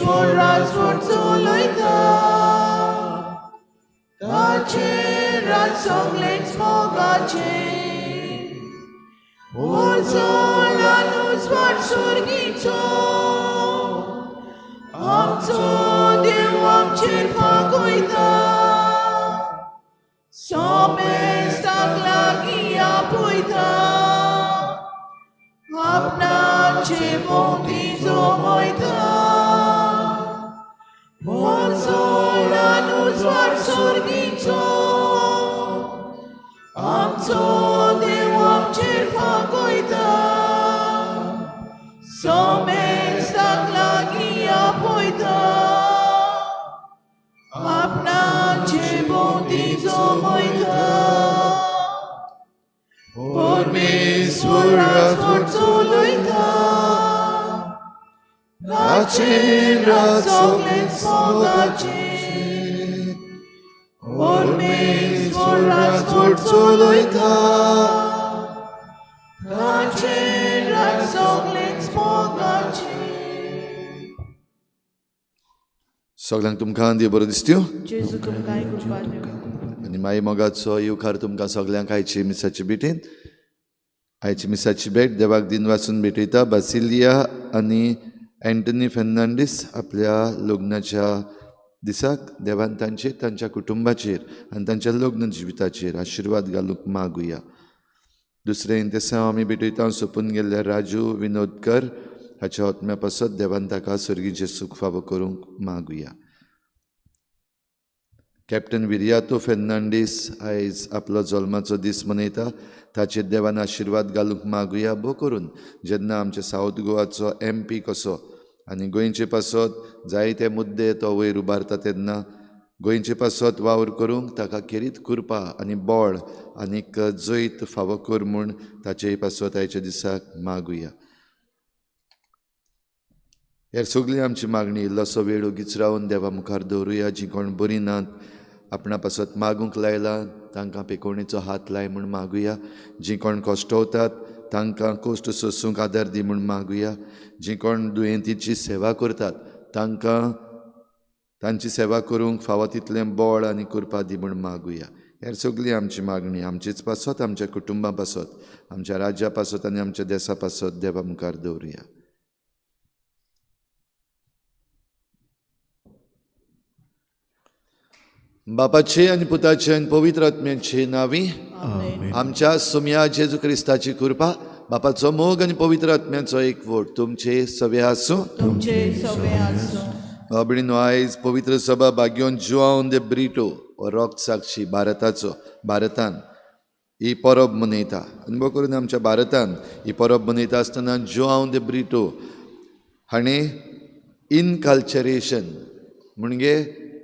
परमेश्वर राजवट चलयता, ताचें राज सगळेंच मोगाचें. उजळान उजवाड सर्गीचो, आमचो देव आमचेर फागयता. सोमेस्ताक लागीं आपयता, आपणाचे भोंवती जमयता. उजळान उजवाड सर्गीचो, आमचो देव आमचेर फागयता. सोमेस्ताक लागीं आपयता, आपणाचे भोंवती जमयता. परमेश्वर राजवट चलयता, ताचें राज सगळेंच मोगाचें. परमेश्वर राजवट चलयता, ताचें राज सगळेंच मोगाचें. सगळ्यांक तुमकां देव बरो दिसत्यो. जेजू तुमकां कृपा दिवं. आनी माई मोगाचो येवकार तुमकां सगल्यांक आयची मिसाची भेटीन. आयची मिसाची भेट देवाक दिन वाचून भेटयता बासिलिया आनी एंटनी फेर्नांडीस आपल्या लग्नाच्या दिसाक. देवान तांचेर, तांच्या कुटुंबाचेर आनी तांच्या लग्न जिविताचेर आशिर्वाद घालूंक मागुया. दुसरें इंतेसांव आमी भेटयता सोंपून गेल्ल्या राजू विनोदकर हाच्या आत्म्या पासत. देवान ताका सर्गीचें सूख फावो करूंक मागुया. कॅप्टन विरियातो फेर्नांडीस आयज आपलो जल्माचो दीस मनयता. ताचेर देवान आशिर्वाद घालूंक मागुया. भो करून जेन्ना आमच्या सावथ गोवाचो एम पी कसो आनी गोंयचे पासत जायते मुद्दे तो वयर उबारता तेन्ना गोंयचे पासत वावर करूंक ताका खेरीत कृपा आनी बळ आनीक जैत फावो कर म्हूण ताचे पासत आयच्या दिसाक मागुया. हेर सगळी आमची मागणी इल्लोसो वेळ ओगीच रावन देवा मुखार दवरुया. जीं कोण बरीं नात आपणा पासत मागूंक लायला तांकां पेकोवणेचो हात लाय म्हूण मागुया. जीं कोण कश्टवतात तांकां कश्ट सोसूंक आदार दी म्हूण मागुया. जीं कोण दुयेंतीची सेवा करतात तांकां तांची सेवा करूंक फावो तितलें बळ आनी कृपा दी म्हूण मागुया. हेर सगळी आमची मागणी आमचेच पासत, आमच्या कुटुंबा पासत, आमच्या राज्या पासत आनी आमच्या देसा पासत देवा मुखार दवरुया. बापाचे आनी पुताचे आनी पवित्र आत्म्याचे नांवी आमच्या सोम्या जेजू क्रिस्ताची कृपा, बापाचो मोग आनी पवित्र आत्म्याचो एकवट तुमचे सवे आसूं. तुमचे सवे आसूं. बाबडीनो आयज पवित्र सभा भाग्योन जुआंव दे ब्रिटो हो रोक्त साक्षी भारताचो, भारतान ही परब मनयता. आनी बरो करून आमच्या भारतान ही परब मनयता आसतना जुआंव दे ब्रिटो हाणें इनकल्चरेशन म्हणजे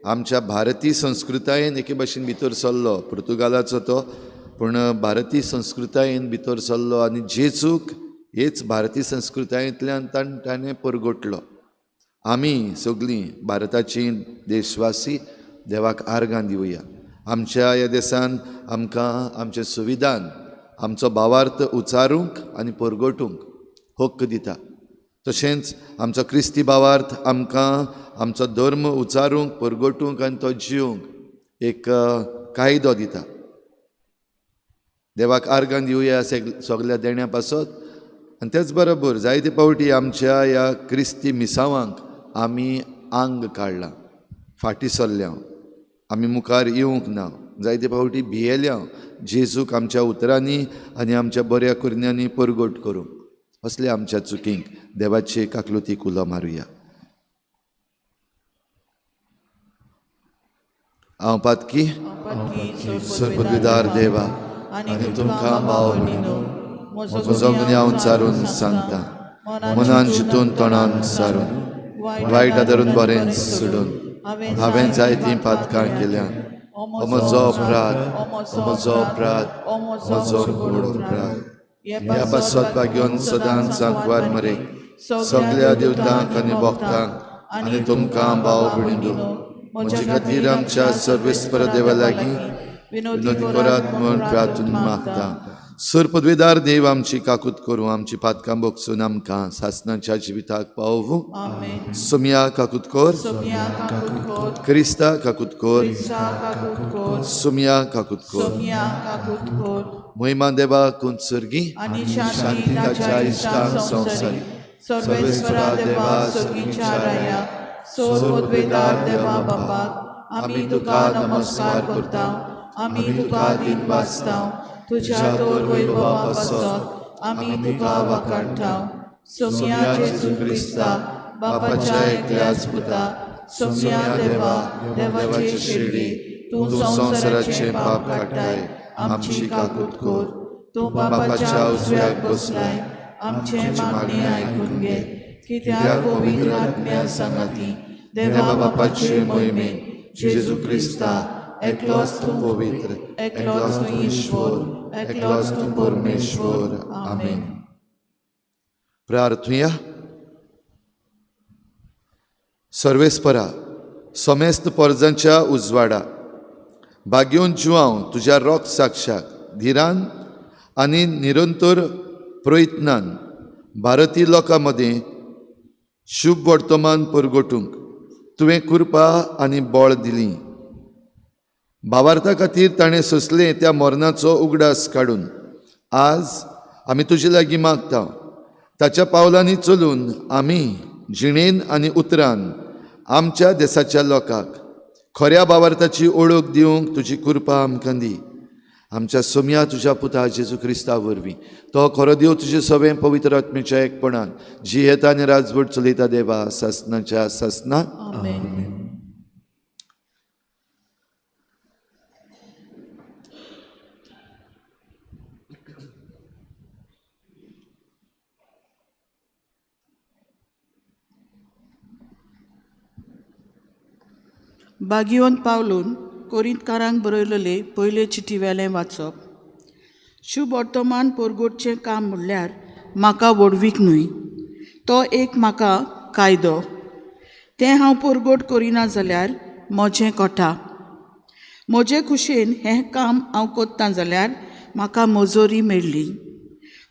आमच्या भारतीय संस्कृतायेन एके भाशेन भितर सरलो. पुर्तुगालाचो तो, पूण भारतीय संस्कृतायेन भितर सरलो आनी जेजूक हेच भारतीय संस्कृतायेंतल्यान ताणें परगटलो. आमी सगळीं भारताची देशवासी देवाक आर्गां दिवया. आमच्या ह्या देसान आमकां आमचें संविधान आमचो भावार्थ उचारूंक आनी परगटूंक हक्क दिता. तशेंच आमचो क्रिस्ती भावार्थ आमकां आमचो धर्म उचारूंक, परगटूंक आनी तो जिवंक एक कायदो दिता. देवाक आर्गां दिवया सगल्या देण्या पासत. आनी तेच बरोबर जायते फावटी आमच्या ह्या क्रिस्ती मिसावांक आमी आंग काडलां, फाटीं सरल्या, आमी मुखार येवंक ना. जायते फावटी भियेल्या जेजूक आमच्या उतरांनी आनी आमच्या बऱ्या करण्यांनी परगट करूंक. असल्या आमच्या चुकींक देवाचे काकलुतीक उलो मारुया. हांव पातकी सर्वपदवीदार देवा आनी तुमकां भाव भयणीनो म्हजो गुन्यांव चारून सांगता, मनान चिंतून तोंडान सारून वायट आदारून बरें सोडून हांवें जायतीं पातकां केल्यां. हो म्हजो अपराध, हो म्हजो अपराध, म्हजो व्हड अपराध. ह्या पासत भाग्योन सदांच सांकवार मरे सगल्या देवतांक आनी भक्तांक आनी तुमकां भाव भयणीनो म्हजे खातीर आमच्या सर्वेस्पर देवा लागीं विनोदी करात म्हूण प्रार्थना मागता. सर पदवेदार देव आमची काकूत करूं, आमची पातकां भोगसून आमकां सासणाच्या जिविताक पावोवं. आमेन. सोमया काकूत कर. सोमया काकूत कर. क्रिस्ता काकूत कर. क्रिस्ता काकूत कर. सोमया काकूत कर. सोमया काकूत कर. महिमा देवा कुंसर्गी आनी शांती ताच्या इश्टांक संवसारी. सर्वेस्वरा देवा सर्गीच्या राया, सोर पदवेदार देवा बापाक आमी तुका नमस्कार करता, आमी तुका दिन वाचता, तुज्या तोर वैभवा पासत आमी तुका वाकाडटा. सोमया जेजू क्रिस्ता बापाच्या एकल्याच पुता, सोमया देवा देवाचे शिर्डी, तूं संवसाराचें पाप काडटाय, आमची काकूत कर. तूं बापाच्या उजव्याक बसलाय, आमचें मागणें आयकून घे, कित्याक पवित्र आत्म्या सांगाती देवा बापाचे मोहिमेन जेजू क्रिस्ता एकलोच तूं पवित्र, एकलोच तूं ईश्वर, एकलोच तूं परमेश्वर. आमेन. प्रार्थुया. सर्वेस्परा, समेस्त पोरजांच्या उजवाडा, भाग्योन जुवांव तुज्या रोग साक्षाक धिरान आनी निरंतर प्रयत्नान भारतीय लोकां मदीं शुभ वर्तमान परगटूंक तुवें कृपा आनी बळ दिली. भावार्था खातीर ताणें सोंसलें त्या मरणाचो उगडास काडून आज आमी तुजे लागीं मागता, ताच्या पावलांनी चलून आमी जिणेन आनी उतरान आमच्या देसाच्या लोकांक खऱ्या भावार्थाची ओळख दिवंक तुजी कृपा आमकां दी. आमच्या सोमया तुज्या पुता जेजू क्रिस्ता वरवीं, तो खरो देव तुजे सवें पवित्र आत्मेच्या एकपणान जियेता आनी राजवट चलयता देवा सासनाच्या सासना. आमेन. बागियोन पावलून कोरिंतकारांक बरयलेले पयले चिटी वेलें वाचप. शुभ वर्तमान परगटचें काम म्हणल्यार म्हाका व्हडवीक न्हय, तो एक म्हाका कायदो. तें हांव परगट करिना जाल्यार म्हजें कोठा. म्हजे खुशेन हें काम हांव कोत्तां जाल्यार म्हाका मजोरी मेळ्ळी,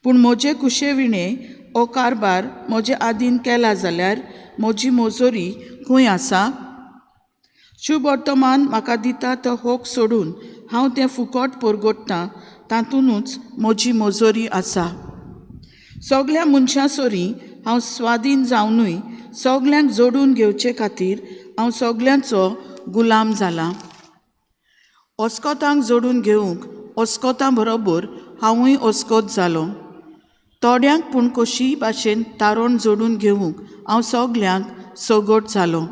पूण म्हजे खुशे विणें हो कारबार म्हजे आदीन केला जाल्यार म्हजी मजोरी खंय आसा? शुभ वर्तमान म्हाका दिता तो होक सोडून हांव तें फुकट परगटतां, तातूंतच म्हजी मजोरी आसा. सगल्या मनशां सरी हांव स्वादीन जावनूय सगल्यांक जोडून घेवचे खातीर हांव सगल्यांचो गुलाम जालां. अस्कोतांक जोडून घेवंक अस्कोतां बरोबर हांवूय अस्कोत जालो. थोड्यांक पूण कशी भाशेन तारण जोडून घेवंक हांव सगल्यांक सगट जालो.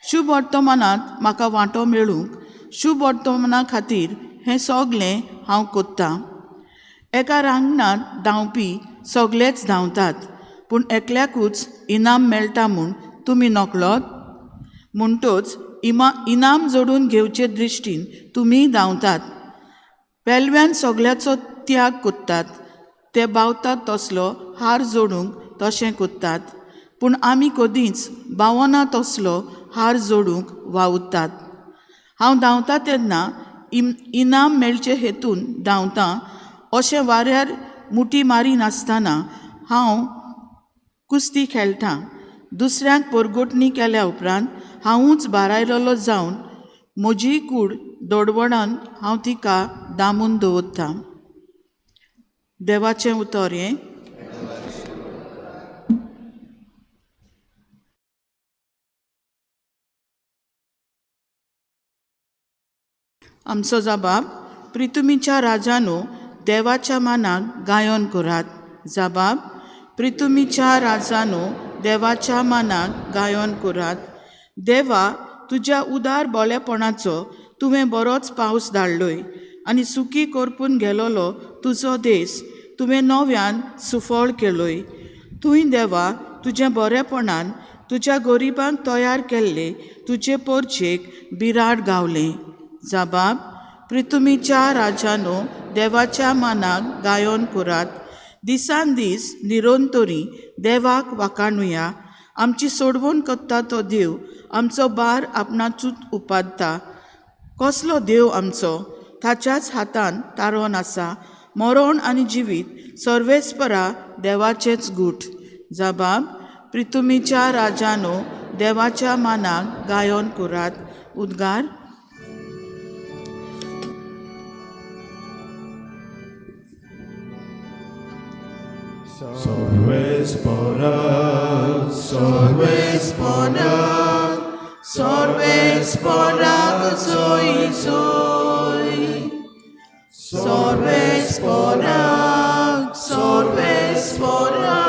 शुभ वर्तमानांत म्हाका वांटो मेळूंक शुभ वर्तमाना खातीर हें सगलें हांव कोत्तां. एका रांगणांत धांवपी सगलेच धांवतात, पूण एकल्याकूच इनाम मेळटा म्हूण तुमी नकळत. म्हणटच इनाम जोडून घेवचे दृश्टीन तुमी धांवतात. पेलव्यान सगल्याचो त्याग कोत्तात, ते बावतात तसलो हार जोडूंक तशें कोत्तात, पूण आमी कदींच बावना तसलो हार जोडूंक वावुरतात. हांव धांवता तेन्ना इनाम मेळचे हेतून धांवतां, अशें वाऱ्यार मुठी मारिनासतना हांव कुस्ती खेळटां. दुसऱ्यांक परगटणी केल्या उपरांत हांवूच बारायलेलो जावन म्हजी कूड दोडवणान हांव तिका दामून दवरतां. देवाचें उतर हें. आमचो जबाब, प्रितुमीच्या राजानो देवाच्या मानाक गायन करात. जबाब, प्रितुमीच्या राजानो देवाच्या मानाक गायन करात. देवा, तुज्या उदार बोलेपणाचो तुवें बरोच पावस धाडलोय आनी सुकी करपून गेलोलो तुजो देस तुवें नव्यान सुफळ केलोय. तूंय देवा तुज्या बरेपणान तुज्या गरिबांक तयार केल्ले तुजे पोरचेक बिराड गावलें. जबाब, प्रितुमीच्या राजानो देवाच्या मानाक गायन करात. दिसान दीस निरंतरी देवाक वाकाणुया. आमची सोडवण करता तो देव आमचो बार आपणाचूच उपादता. कसलो देव आमचो, ताच्याच हातान तारोन आसा. मरण आनी जिवीत सर्वेस्परा देवाचेच गूठ. जबाब प्रितुमीच्या राजानो देवाच्या मानाक गायन करात. उद्गार. सर्वेस्परा सर्वेस्परा सर्वेस्परा जोय जोय. सर्वेस्परा सर्वेस्परा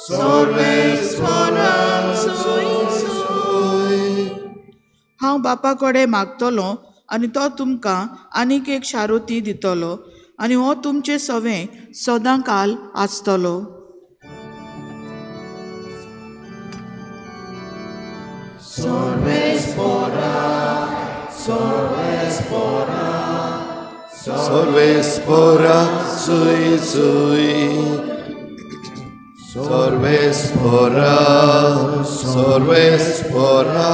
सर्वेस्परा जोय जोय. हांव बापा कडेन मागतलो आनी तो तुमकां आनीक एक शारोती दितलो आनी हो तुमचे सवें सदां काल आसतलो. सर्वेस्परा सर्वेस्परा जोय जोय. सर्वेस्परा सर्वेस्परा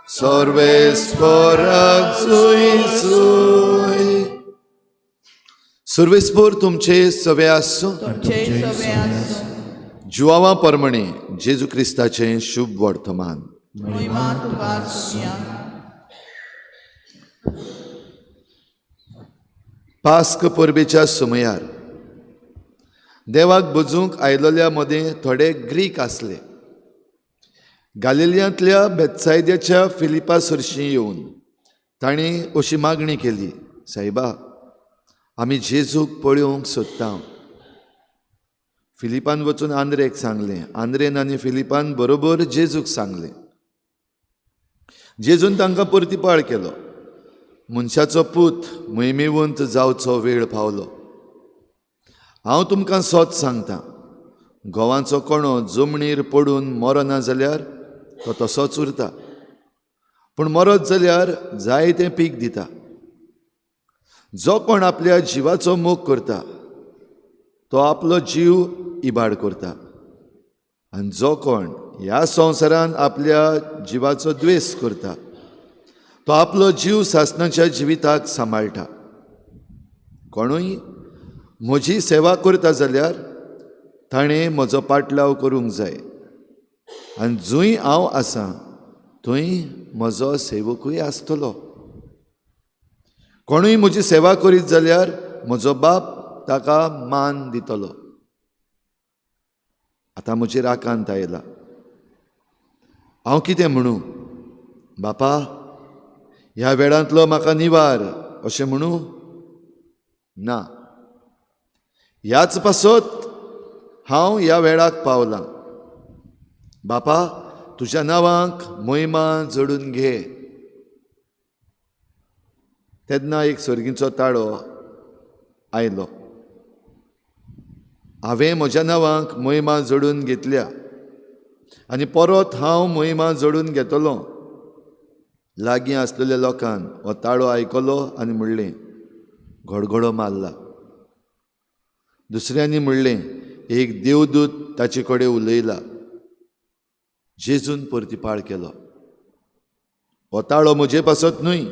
सर्वेस्परा जोय जोय. सर्वेस्पोर तुमचे सवे आसूं. तुमचे सवें आसूं. जुआवा परमणे जेजू क्रिस्ताचें शुभ वर्तमान. महिमा तुका सुया. पास्क परबेच्या समयार देवाक बजूंक आयलोल्या मदें थोडे ग्रीक आसले. गालिलियांतल्या बेत्सायद्याच्या फिलिपा सरशीं येवन तांणी अशी मागणी केली, सायबा आमी जेजूक पळोवंक सोदता. फिलिपान वचून आंद्रेक सांगलें. आंद्रेन आनी फिलिपान बरोबर जेजूक सांगलें. जेजून तांकां परतीपाळ केलो. मनशाचो पूत मोहिमेवंत जावचो वेळ पावलो. हांव तुमकां सोद सांगता, घोवाचो कणो जमनीर पडून मरना जाल्यार तो तसोच उरता, पूण मरत जाल्यार जायतें पीक दिता. जो कोण आपल्या जिवाचो मोग करता तो आपलो जीव इबाड करता, आनी जो कोण ह्या संवसारान आपल्या जिवाचो द्वेस करता तो आपलो जीव सासणाच्या जिविताक सांबाळटा. कोणूय म्हजी सेवा करता जाल्यार ताणें म्हजो पाटलाव करूंक जाय, आनी जंय हांव आसा थंय म्हजो सेवकूय आसतलो. कोणूय म्हजी सेवा करीत जाल्यार म्हजो बाप ताका मान दितलो. आतां म्हजेर आकांत आयला. हांव कितें म्हणूं? बापा ह्या वेळांतलो म्हाका निवार अशें म्हणूं? ना, ह्याच पासत हांव ह्या वेळाक पावलां. बापा तुज्या नांवाक मोहिमा जोडून घे. तेन्ना एक सर्गीचो ताळो आयलो, हांवें म्हज्या नांवाक मोहिमा जोडून घेतल्या आनी परत हांव मोहिमा जोडून घेतलो. लागीं आसलेल्या लोकान हो ताळो आयकलो आनी म्हणलें, घडघडो मारला. दुसऱ्यांनी म्हणलें, एक देवदूत ताचे कडेन उलयला. जेजून परतीपाळ केलो, हो ताळो म्हजे पासत न्हय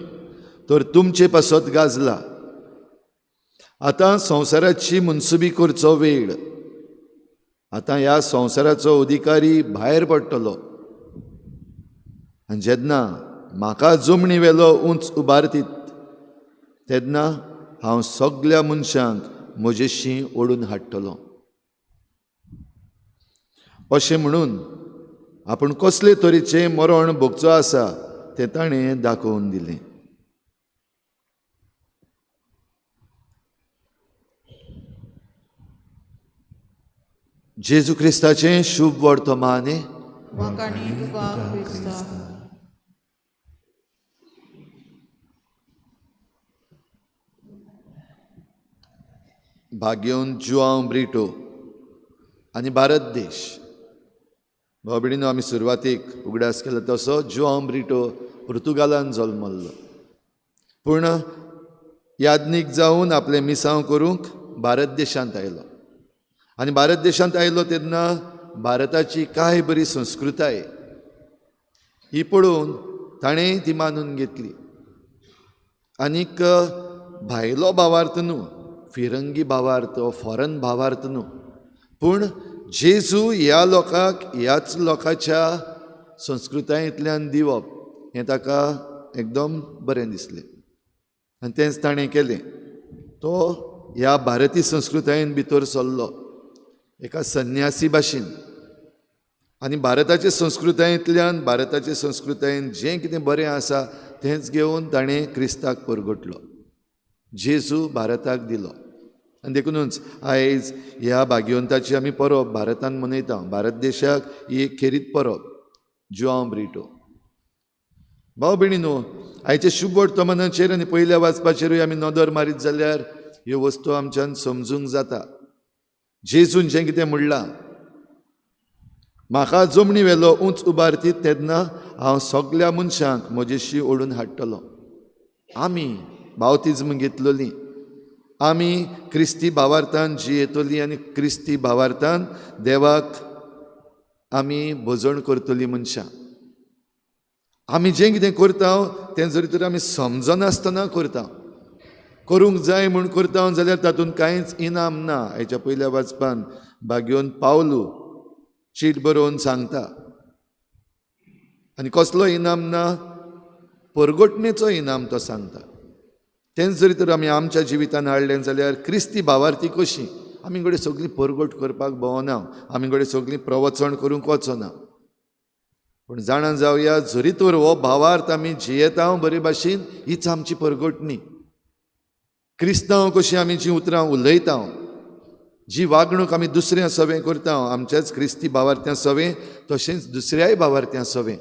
तर तुमचे पासत गाजला. आतां संवसाराची मनसुबी करचो वेळ. आतां ह्या संवसाराचो अधिकारी भायर पडटलो. आनी जेन्ना म्हाका जमनी वेलो उंच उबारतीत तेन्ना हांव सगल्या मनशांक म्हजेशी ओडून हाडटलो. अशें म्हणून आपूण कसले तरेचें मरण भोगचो आसा तें ताणें दाखोवन दिलें. जेजू क्रिस्ताचें शुभ वर्तमान. भाग्योन जुआंव ब्रिटो आनी भारत देश. भाव भयणीनो, आमी सुरवातीक उगडास केलो तसो जुआंव ब्रिटो पुर्तुगालान जल्मल्लो, पूण याज्ञीक जावन आपलें मिसांव करूंक भारत देशांत आयलो. आनी भारत देशांत आयलो तेन्ना भारताची कांय बरी संस्कृताय ही पळोवन ताणें ती मानून घेतली. आनीक भायलो भावार्थ न्हू, फिरंगी भावार्थ हो फॉरन भावार्थ न्हू, पूण जेजू ह्या लोकांक ह्याच लोकांच्या संस्कृतायेंतल्यान दिवप हें ताका एकदम बरें दिसलें आनी तेंच ताणें केलें. तो ह्या भारतीय संस्कृतायेन भितर सरलो एका संन्यासी भाशेन आनी भारताचे संस्कृतायेंतल्यान भारताचे संस्कृतायेन जें कितें बरें आसा तेंच घेवन ताणें क्रिस्ताक परगटलो, जेजू भारताक दिलो. आनी देखुनूच आयज ह्या भाग्यवंताची आमी परब भारतान मनयता. भारत देशाक ही एक खेरीत परब, जुआंव ब्रिटो. भाव भयणी न्हू, आयच्या शुभ वर्तमानाचेर आनी पयल्या वाचपाचेरूय आमी नदर मारीत जाल्यार ह्यो वस्तू आमच्यान समजूंक जाता. जेजून जें कितें म्हणलां, म्हाका जमनी वेलो उंच उबारतीत तेन्ना हांव सगल्या मनशांक म्हजेशी ओडून हाडटलो. आमी बावतिज्म घेतलेली, आमी क्रिस्ती भावार्थान जियेतली आनी क्रिस्ती भावार्थान देवाक आमी भजण करतली मनशां. आमी जें कितें करता तें जरी तर आमी समजनासतना करता, करूंक जाय म्हूण करता जाल्यार तातूंत कांयच इनाम ना. हाच्या पयल्या वाचपान भाग्योन पावलू चीट बरोवन सांगता, आनी कसलो इनाम ना, परगटणेचो इनाम तो सांगता. तेंच जरी तर आमी आमच्या जिवितान हाडलें जाल्यार क्रिस्ती भावार्थी कशी आमी घडये सगळीं परगट करपाक भोंवना, आमी घडये सगळीं प्रवचन करूंक वचना, पूण जाणा जावया जरी तर हो भावार्थ आमी जियेता बरे भाशेन, हीच आमची परगटणी. क्रिस्तांव कशी आमी जीं उतरां उलयता, जी वागणूक आमी दुसऱ्या सवें करता, आमच्याच क्रिस्ती भावार्थ्यां सवें तशेंच दुसऱ्याय भावार्थ्यां सवें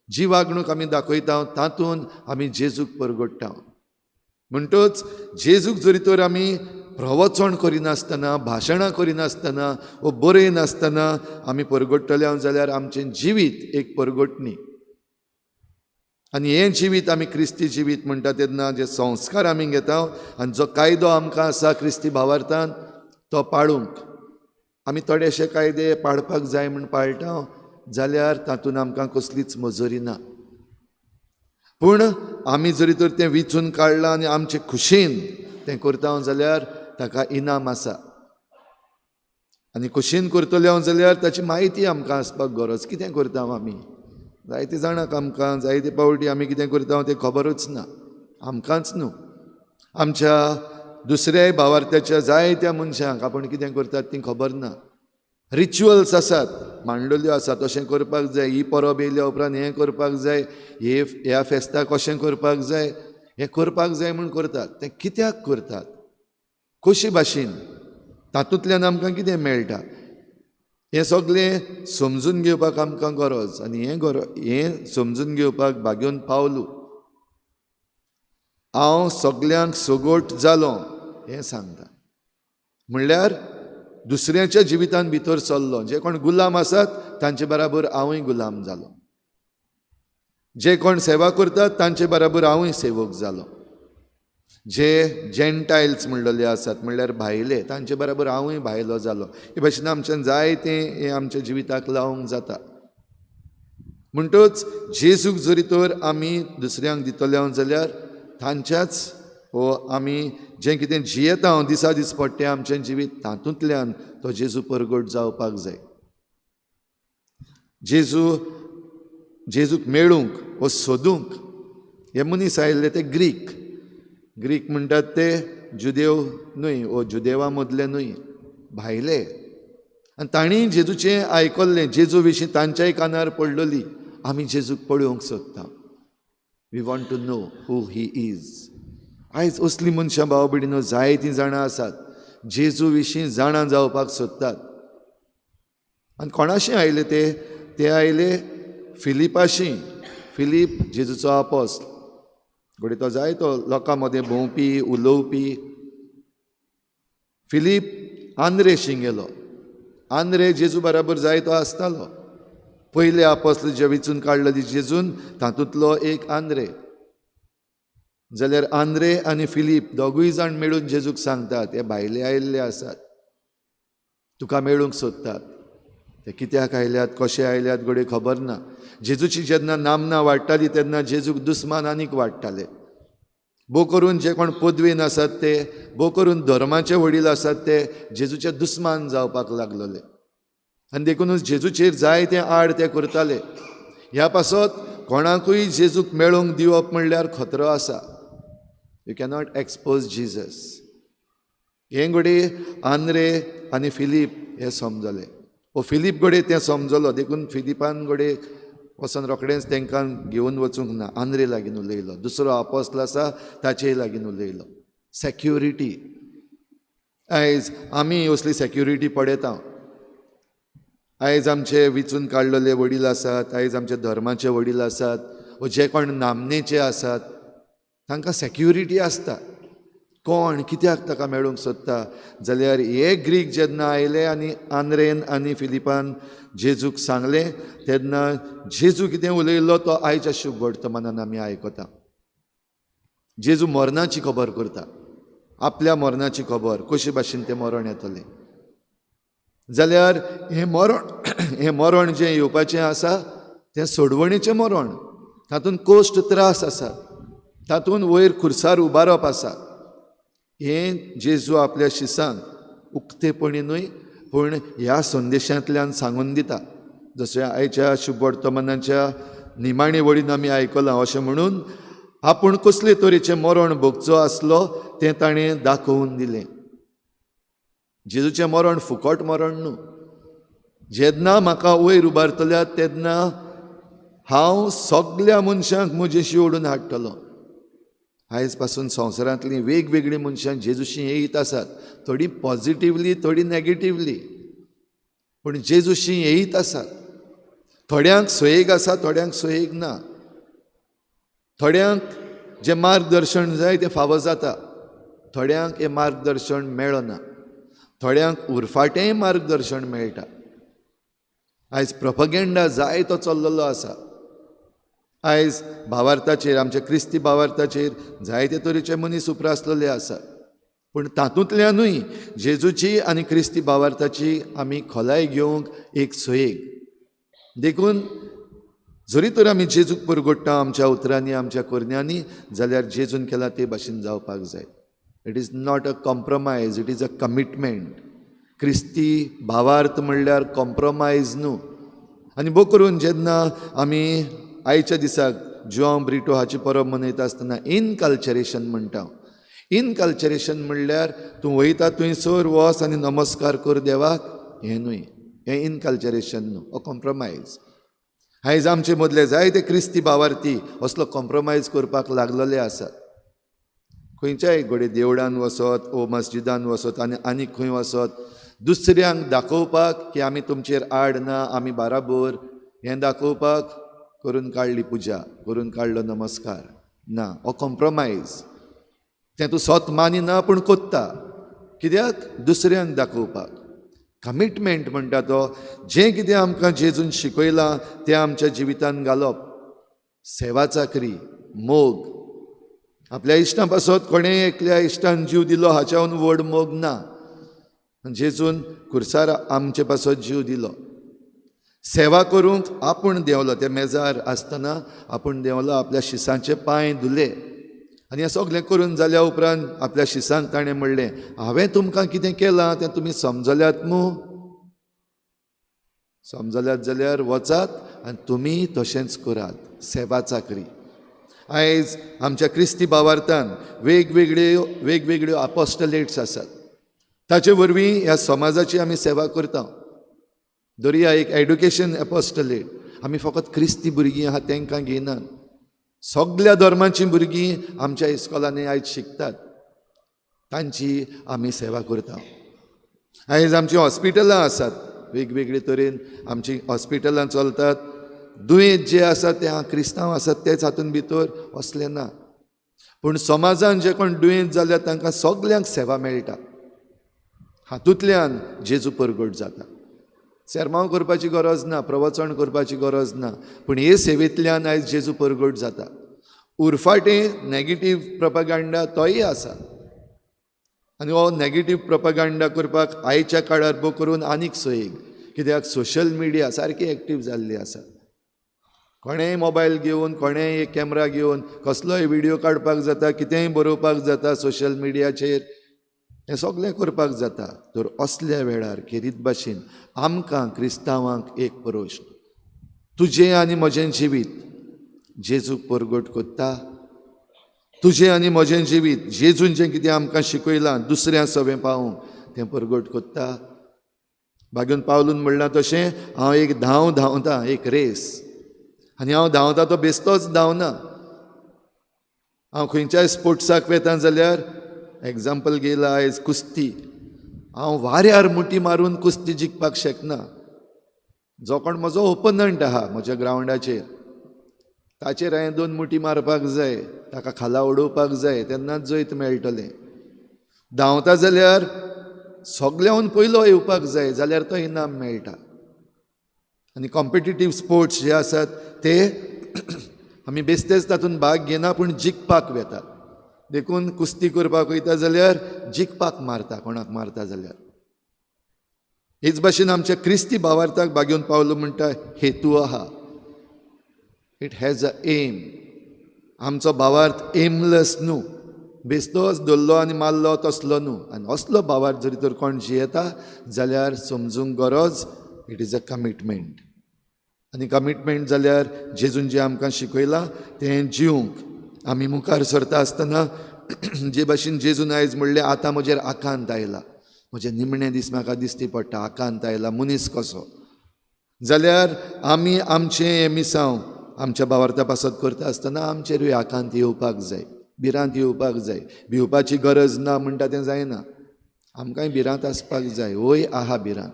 जी वागणूक आमी दाखयता तातूंत आमी जेजूक परगट्टा. म्हणटच जेजूक जरी तर आमी प्रवचन करिनासतना, भाशणां करिनासतना वो बरयनासतना आमी परगट्टले जाल्यार आमचें जिवीत एक परगटणी. आनी हें जिवीत आमी क्रिस्ती जिवीत म्हणटा तेन्ना जे संस्कार आमी घेता आनी जो कायदो आमकां आसा क्रिस्ती भावार्थान तो पाळूंक आमी थोडेशे कायदे पाळपाक जाय म्हूण पाळटा जाल्यार तातूंत आमकां कसलीच मजुरी ना. पूण आमी जरी तर तें विचून काडलां आनी आमचे खुशेन तें करता जाल्यार ताका इनाम आसा. आनी खुशेन करतले हांव जाल्यार ताची म्हायती आमकां आसपाक गरज. कितें करता आमी जायते जाणांक आमकां जायते पावटी आमी कितें करता तें खबरूच ना, आमकांच न्हू, आमच्या दुसऱ्याय भावार्थ्याच्या जायत्या मनशांक आपूण कितें करतात ती खबर ना. रिच्युअल्स आसात, मांडलेल्यो आसात, अशें करपाक जाय, ही परब येयल्या उपरांत हें करपाक जाय, हे ह्या फेस्ताक अशें करपाक जाय, हें करपाक जाय म्हूण करतात. तें कित्याक करतात, कशे भाशेन, तातूंतल्यान आमकां कितें मेळटा, हें सगळें समजून घेवपाक आमकां गरज. आनी हें हें समजून घेवपाक भाग्योन पावलू हांव सगल्यांक सगोट जालो हें सांगता. म्हणल्यार दुसऱ्याच्या जिवितान भितर सरलो, जे कोण गुलाम आसात तांचे बराबर हांवूय गुलाम जालो, जे कोण सेवा करतात तांचे बराबर हांवूय सेवक जालो, जे जेंटायल्स म्हणलेले आसात म्हणल्यार भायले तांचे बराबर हांवूय भायलो जालो. हे भाशेन आमच्यान जायतें हें आमच्या जिविताक लावंक जाता. म्हणटच जेजूक जरी तर आमी दुसऱ्यांक दितले जाल्यार तांच्याच हो आमी जें कितें जियेता हांव दिसा दीस पडटें आमचें जिवीत तातूंतल्यान तो जेजू परगट जावपाक जाय. जेजूक मेळूंक वो सोदूंक हे मनीस आयिल्ले ते ग्रीक. ग्रीक म्हणटात ते जुदेव न्हय वो जुदेवा मदले न्हय, भायले. आनी तांणी जेजूचें आयकल्लें, जेजू विशीं तांच्याय कानार पडलेली, आमी जेजूक पळोवंक सोदता, we want to know who he is. आयज असलीं मनशां भाव भयणीनो जायतीं जाणां आसात जेजू विशीं जाणां जावपाक सोदतात. आनी कोणाशी आयले ते, ते आयले फिलिपाशी. फिलीप जेजूचो आपोस्ल, घडये तो जायतो लोकां मदें भोंवपी उलोवपी. फिलीप आंद्रेशी गेलो. आंद्रे जेजू बराबर जायतो आसतालो. पयले आपोस्ल जे विचून काडले जेजून तातूंतलो एक आंद्रे. जाल्यार आंद्रे आनी फिलीप दोगूय जाण मेळून जेजूक सांगतात, हे भायले आयिल्ले आसात, तुका मेळूंक सोदतात. ते कित्याक आयल्यात, कशे आयल्यात घडये खबर ना. जेजूची जेन्ना नामना वाडटाली तेन्ना जेजूक दुस्मान आनीक वाडटाले. भोव करून जे कोण पदवेन आसात ते, भोव करून धर्माचे वडील आसात ते जेजूचे दुस्मान जावपाक लागलोले आनी देखुनूच जेजूचेर जाय ते आड ते करताले. ह्या पासत कोणाकूय जेजूक मेळोवंक दिवप म्हणल्यार खतरो आसा. You cannot expose Jesus. हें घडये आंद्रे आनी फिलीप हे समजले. ओ फिलीप घडये तें समजलो, देखून फिलिपान घडये वचोन रोखडेंच तांकां घेवन वचूंक ना, आंद्रे लागीं उलयलो, दुसरो आपोस्ल आसा ताचेय लागीं उलयलो. सॅक्युरिटी. आयज आमी असली सॅक्युरिटी पळयता. आयज आमचे विचून काडलेले वडील आसात, आयज आमचे धर्माचे वडील आसात वो जे कोण नामनेचे आसात तांकां सॅक्युरिटी आसता. कोण कित्याक ताका मेळूंक सोदता जाल्यार हे ग्रीक जेन्ना आयले आनी आंद्रेन आनी फिलिपान जेजूक सांगलें तेन्ना जेजू कितें उलयल्लो तो आयच्या शुभ वर्तमानान आमी आयकता. जेजू मरणाची खबर करता, आपल्या मरणाची खबर, कशे भाशेन तें मरण येतलें. जाल्यार हें मरण जें येवपाचें आसा तें सोडवणीचें मरण, तातूंत कश्ट त्रास आसा, तातूंत वयर खुर्सार उबारप आसा. हें जेजू आपल्या शिसांक उक्तेपणी न्हय पूण ह्या संदेशांतल्यान सांगून दिता. जशें आयच्या शुभ वर्तमानाच्या निमाणे वडीन आमी आयकलां, अशें म्हणून आपूण कसले तरेचें मरण भोगचो आसलो तें ताणें दाखोवन दिलें. जेजूचें मरण फुकट मरण न्हू. जेन्ना म्हाका वयर उबारतल्या तेन्ना हांव सगल्या मनशांक म्हजेशी ओडून हाडटलो. आयज पासून संवसारांतलीं वेगवेगळीं मनशां जेजूशी येयत आसात, थोडीं पॉजिटिवली थोडीं नॅगेटिवली, पूण जेजूशी येयत आसात. थोड्यांक सोयेग आसा, थोड्यांक सोयेग ना. थोड्यांक जें मार्गदर्शन जाय तें फावो जाता, थोड्यांक हें मार्गदर्शन मेळना, थोड्यांक उरफाटेंय मार्गदर्शन मेळटा. आयज प्रोपगेंडा जाय तो चल्लेलो आसा. आयज भावार्थाचेर, आमच्या क्रिस्ती भावार्थाचेर जायते तरेचे मनीस उप्रासलेले आसात, पूण तातूंतल्यानूय जेजूची आनी क्रिस्ती भावार्थाची आमी खोलाय घेवंक एक सोयेग. देखून जरी तर आमी जेजूक परगोडटा आमच्या उतरांनी, आमच्या करण्यांनी, जाल्यार जेजून केला ते भाशेन जावपाक जाय. It is not a compromise, it is a commitment. क्रिस्ती भावार्थ म्हणल्यार कॉम्प्रोमायज न्हू. आनी भोव करून जेन्ना आमी आयच्या दिसाक जुआंव ब्रिटो हाची परब मनयता आसतना इनकल्चरेशन म्हणटा. इनकल्चरेशन म्हणल्यार तूं वयता थंयसर वच आनी नमस्कार कर देवाक, हें न्हय, हें इनकल्चरेशन न्हू, हो कॉम्प्रोमायज. आयज आमचे मदले जायते क्रिस्ती भावार्थी असलो कॉम्प्रोमायज करपाक लागलेले आसात. खंयच्याय घडये देवळान वचत ओ मस्जिदान वचत आनी आनीक खंय वचत, दुसऱ्यांक दाखोवपाक की आमी तुमचेर आड ना, आमी बाराबोर, हें दाखोवपाक करून काडली पुजा, करून काडलो नमस्कार. ना, हो कॉम्प्रोमायज. तें तूं स्वत मानिना पूण कोत्ता, कित्याक? दुसऱ्यांक दाखोवपाक. कमिटमेंट म्हणटा तो जें कितें आमकां जेजून शिकयलां तें आमच्या जिवितान घालप. सेवा चाकरी, मोग. आपल्या इश्टां पासत कोणें एकल्या इश्टान जीव दिलो हाच्याहून व्हड मोग ना. जेजून खुर्सार आमचे पासत जीव दिलो. सेवा करूंक आपूण देंवलो, ते मेजार आसतना आपूण देंवलो, आपल्या शिसांचे पांय धुले आनी हें सगळें करून जाल्या उपरांत आपल्या शिसांक ताणें म्हणलें, हांवें तुमकां कितें केलां तें तुमी समजल्यात मू? समजल्यात जाल्यार वचात आनी तुमी तशेंच करात. सेवा चाकरी. आयज आमच्या क्रिस्ती भावार्थान वेगवेगळ्यो वेगवेगळ्यो आपोस्टलेट्स आसात, ताचे वरवीं ह्या समाजाची आमी सेवा करता. दरया एक एड्युकेशन एपोस्टलेट, आमी फकत क्रिस्ती भुरगीं आहा तांकां घेयनात, सगल्या धर्माचीं भुरगीं आमच्या इस्कॉलांनी आयज शिकतात, तांची आमी सेवा करता. आयज आमचीं हॉस्पिटलां आसात, वेगवेगळे तरेन आमचीं हॉस्पिटलां चलतात. दुयेंत जे आसा ते क्रिस्तांव आसात तेच हातूंत भितर असलें ना, पूण समाजान जे कोण दुयेंत जाल्यार तांकां सगल्यांक सेवा मेळटा. हातूंतल्यान जेजू परगट जाता. सेर्मांव करपाची गरज ना, प्रवचन करपाची गरज ना, पूण हे सेवेंतल्यान आयज जेजू परगट जाता. उरफाटें नॅगेटीव प्रपगांडा तोय आसा आनी हो नॅगेटीव प्रपगांडा करपाक आयच्या काळार भोव करून आनीक सोयीक, कित्याक सोशल मिडिया सारकी एक्टीव जाल्ली आसा. कोणेंय मोबायल घेवन, कोणेंय एक कॅमरा घेवन कसलोय व्हिडियो काडपाक जाता, कितेंय बरोवपाक जाता सोशल मिडियाचेर, हें सगळें करपाक जाता. तर असल्या वेळार खेरीत भाशेन आमकां क्रिस्तांवांक एक प्रश्न, तुजें आनी म्हजें जिवीत जेजूक परगट कोत्ता? तुजें आनी म्हजें जिवीत जेजून जें कितें आमकां शिकयलां दुसऱ्या सवें पावोवंक तें परगट कोत्ता? बागून पावलून म्हणलां तशें हांव एक धांव धांवता, एक रेस, आनी हांव धांवता तो बेस्तोच धांवना. हांव खंयच्याय स्पोर्ट्साक वेता जाल्यार एग्जाम्पल घेयला आयज कुस्ती, हांव वाऱ्यार मुठी मारून कुस्ती जिखपाक शकना. जो कोण म्हजो ओपनंट आहा म्हज्या ग्रावंडाचेर ताचेर हांवें दोन मुठी मारपाक जाय, ताका खाला उडोवपाक जाय, तेन्नाच जैत मेळटलें. धांवता जाल्यार सगळ्याहून पयलो येवपाक जाय जाल्यार तो इनाम मेळटा. आनी कॉम्पिटिटीव स्पोर्ट्स जे आसात ते आमी बेस्तेच तातूंत भाग घेना पूण जिखपाक वेतात. देखून कुस्ती करपाक वयता जाल्यार जिखपाक मारता, कोणाक मारता जाल्यार. हेच भाशेन आमच्या क्रिस्ती भावार्थाक बागेवन पावलो म्हणटा हेतू आहा, it has a M. आमचो भावार्थ एमलस न्हू, बेस्तोच धरलो आनी मारलो तसलो न्हू. आनी असलो भावार्थ जरी तर कोण जियेता जाल्यार समजूंक गरज, it is a commitment. आनी कमिटमेंट जाल्यार जेजून जें आमकां शिकयलां तें जिवंक आमी मुखार सरता आसतना जे भाशेन जेजून आयज म्हणलें आतां म्हजेर आकांत आयला, म्हजे निमणे दीस म्हाका दिसती पडटा, आकांत आयला मनीस कसो, जाल्यार आमी आमचें हें मिसांव आमच्या भावार्था पासत करता आसतना आमचेरूय आकांत येवपाक जाय, भिरांत येवपाक जाय. भिवपाची गरज ना म्हणटा तें जायना, आमकांय भिरांत आसपाक जाय. वय आहा भिरांत.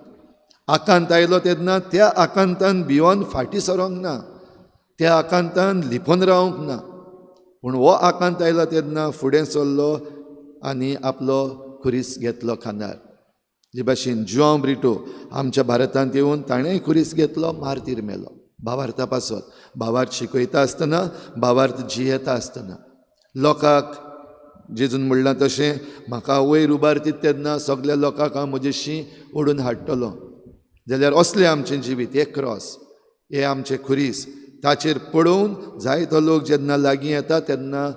आकांत आयलो तेन्ना त्या आकांतान भिवन फाटीं सरोंक ना, त्या आकांतान लिपोन रावंक ना, पूण हो आकांत आयलो तेन्ना फुडें सरलो आनी आपलो खुरीस घेतलो खांदार. जे भाशेन जुआंव ब्रिटो आमच्या भारतांत येवन ताणेंय खुरीस घेतलो, मार्तीर मेलो भावार्था पासत. भावार्थ शिकयता आसतना, भावार्थ जियेता आसतना लोकांक जेजून म्हणलां तशें म्हाका वयर उबारतीत तेन्ना सगल्या लोकांक हांव म्हजेशी ओडून हाडटलो. जाल्यार असलें आमचें जिवीत, हे क्रॉस, हे आमचें खुरीस, ताचेर पळोवन जायतो लोक जेन्ना लागीं येता तेन्ना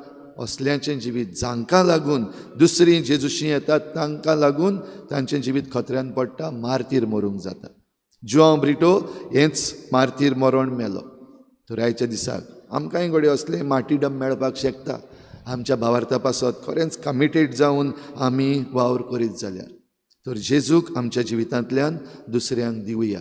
असल्यांचें जिवीत जांकां लागून दुसरीं जेजूशी येतात तांकां लागून तांचें जिवीत खतऱ्यान पडटा, मार्तीर मरूंक जाता. जुआंव ब्रिटो हेंच मार्तीर मरण मेलो. तर आयच्या दिसाक आमकांय घडये असलें मार्टिडम मेळपाक शकता आमच्या भावार्था पासत खरेंच कमिटेड जावन आमी वावर करीत जाल्यार. तर जेजूक आमच्या जिवितांतल्यान दुसऱ्यांक दिवया,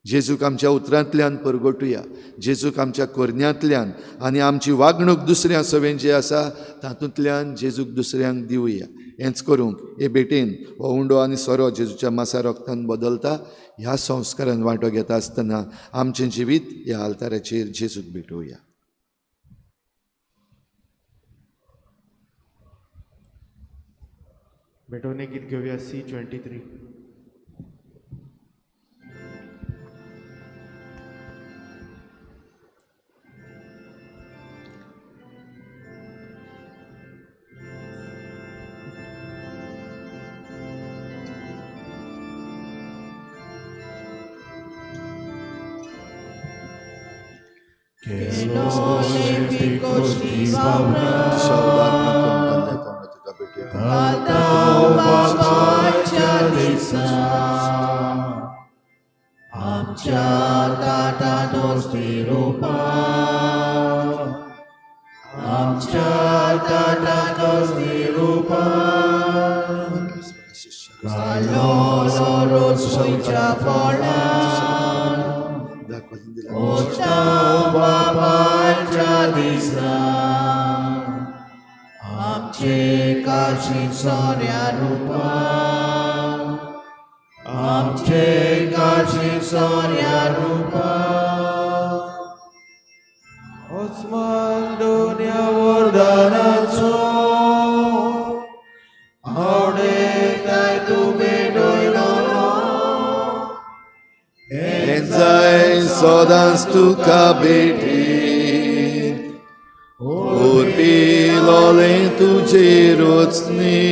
जेजूक आमच्या उतरांतल्यान परगटुया, जेजूक आमच्या करण्यांतल्यान आनी आमची वागणूक दुसऱ्यां सवें जी आसा तातूंतल्यान जेजूक दुसऱ्यांक दिवया. हेंच करूंक हे भेटेन हो उंडो आनी सोरो जेजूच्या मासा रोगतान बदलता. ह्या संस्कारान वांटो घेता आसतना आमचें जिवीत ह्या आल्ताराचेर जेजूक भेटोवया. भेटवणे गीत घेवया C23. Que los olímpicos आमच्या ताटानोस्ती रुपा, आमच्या ताटानोस्ती रुपा, कालो रोज खंयच्या फळान ओताव बाबाच्या दिसा, आमचे काशी सोऱ्या रुपा, आमचे काशी सोऱ्या रुपा. ओस्मान दोन्या वरदानाचो आवडे तूं भेटयलो, जाय सदांच तुका भेटीन उरपिलोलें तुजेरूच न्ही.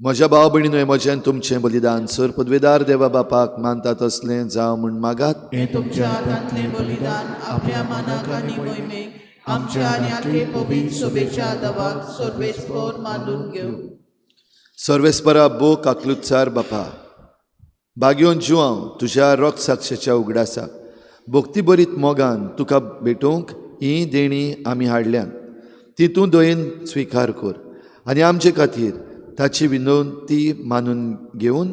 म्हज्या भाव भयणीनो, म्हजें तुमचें बलिदान सर पदवेदार देवा बापाक मानता तसलें जावं म्हूण मागात. हें तुमच्या हातांतलें बलिदान आपल्या मानाक आनी मोहिमेक आमच्या आनी आखे पवित्र सोबेच्या दवाक सर्वेस्पर मानून घेवं. सर्वेस्परा बो काकलुत्सार बापा, बागयोन जुआंव तुज्या रोग साक्षेच्या उगडासाक भक्ती बरीत मोगान तुका भेटोवंक ही देणी आमी हाडल्यान ती तूं दयेन स्विकार कर आनी आमचे खातीर ताची विनवती मानून घेवन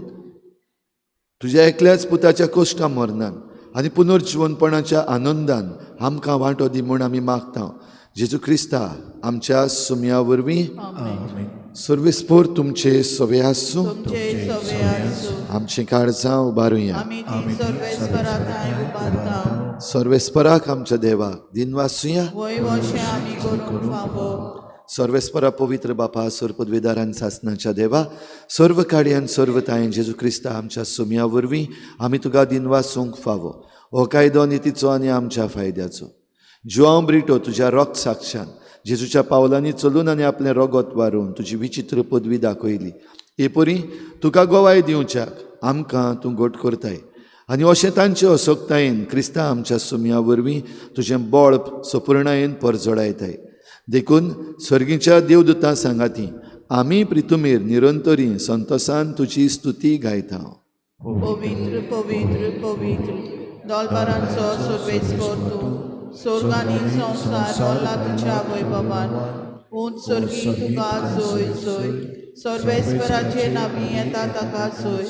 तुज्या एकल्याच पुताच्या कोश्टा मरणान आनी पुनर्जिवनपणाच्या आनंदान आमकां वांटो दी म्हूण आमी मागता. जेजू क्रिस्ता आमच्या सुमया वरवीं. सर्वेस्पोर तुमचे सवे आसूं. आमचीं काळजां उबारुया. सर्वेस्पराक आमच्या देवाक दिनवासुया. सर्वेस्परा पवित्र बापा, सर्व आनी सासनाच्या देवा, सर्व कार्यान सर्व तायेन जेजू क्रिस्ता आमच्या सुमया वरवीं आमी तुका दिनवासूंक फावो. हो कायदो नितीचो आनी आमच्या फायद्याचो. जुआंव ब्रिटो तुज्या रोग साक्षान जेजूच्या पावलांनी चलून आनी आपलें रोगोत वारून तुजी विचित्र पदवी दाखयली. हे परी तुका गोवाय दिवच्याक आमकां तूं घट करताय आनी अशें तांचे असोकतायेन क्रिस्ता आमच्या सुमया वरवीं तुजें बळ सपुर्णायेन परजळायताय. देखून सर्गीच्या देवदूतां सांगाती आमी प्रितुमेर निरंतरी संतोसान तुजी स्तुती गायता. पवित्र पवित्र पवित्र दोलबारांचो सर्वेस्पर तूं, स्वर्गानी संवसार भरला तुज्या वैभवान. उंच स्वर्गी तुका जोय जोय, सर्वेस्पराचे नावी येता ताका जोय,